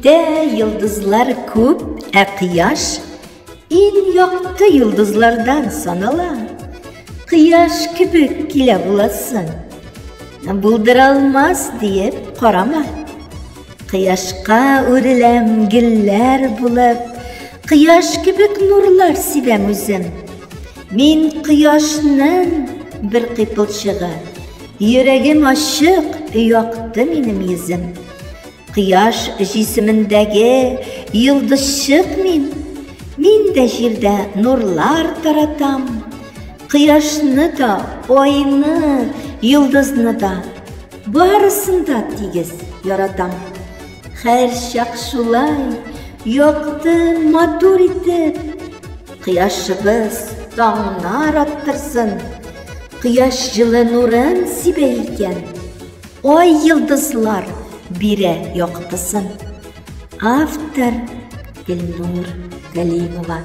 Күктә йолдызлар күп, ә кояш иң якты йолдызлардан санала. Кояш кебек килә буласың. Булдыра алмас диеп карама. Кояшка үреләм гөлләр булып, кояш кебек нурлар сибәм үзем. Мин кояшның бер кыйпылчыгы. Йөрәгем ачык, якты минем йөзем. Кояш җисемендәге йолдызчык мин. Мин дә җирдә нурлар таратам. Кояшны да, айны, йолдызны да, барысын да тигез яратам. Һәрчак шулай якты, матур итеп, кояшыбыз таңнар аттырсын. Кояш җылы нурын сибә икән, ай йолдызлар бирә яктысын. Автор Гөлнур Галимова.